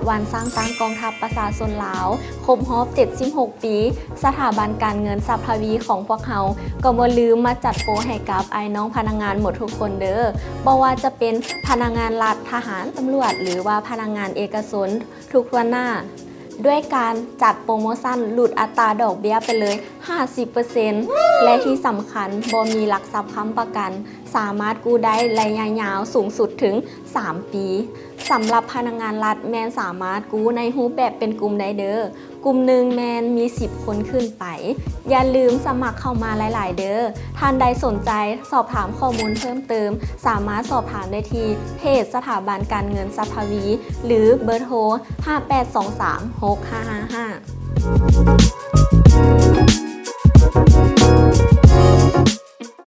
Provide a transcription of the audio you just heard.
ວັນສ້າງຕັ້ງກອງທັບປະຊາຊົນລາວ ຄົບຮອບເຈັດສິບຫົກປີ, ສະຖາບັນການເງິນຊັບທະວີຂອງພວກເຮົາ ກໍບໍ່ລືມມາຈັດໂປໃຫ້ກັບອ້າຍນ້ອງພະນັກງານໝົດທຸກຄົນເດີ້. ບໍ່ວ່າຈະເປັນພະນັກງານລັດ, ທະຫານ, ຕຳຫຼວດ ຫຼືວ່າພະນັກງານເອກະຊົນ ທຸກຖ້ວນໜ້າ ດ້ວຍການຈັດໂປຣໂມຊັນຫຼຸດອັດຕາດອກເບ້ຍໄປເລີຍຫ້າສິບເປີເຊັນ ແລະທີ່ສຳຄັນບໍ່ມີຫຼັກຊັບຄ້ຳປະກັນ, ສາມາດກູ້ໄດ້ໄລຍະຍາວສູງສຸດເຖິງສາມປີ. ສຳລັບພະນັກງານລັດແມ່ນສາມາດກູ້ໃນຮູບແບບເປັນກຸ່ມໄດ້ເດີ້. ກຸ່ມໜຶ່ງແມ່ນມີສິບຄົນຂຶ້ນໄປ. ຢ່າລືມສະໝັກເຂົ້າມາຫຼາຍໆເດີ້. ທ່ານໃດສົນໃຈສອບຖາມຂໍ້ມູນເພີ່ມເຕີມ ສາມາດສອບຖາມໄດ້ທີ່ເພຈສະຖາບັນການເງິນຊັບທະວີ ຫຼືເບີໂທ ຫ້າແປດສອງສາມຫົກຫ້າຫ້າຫ້າ.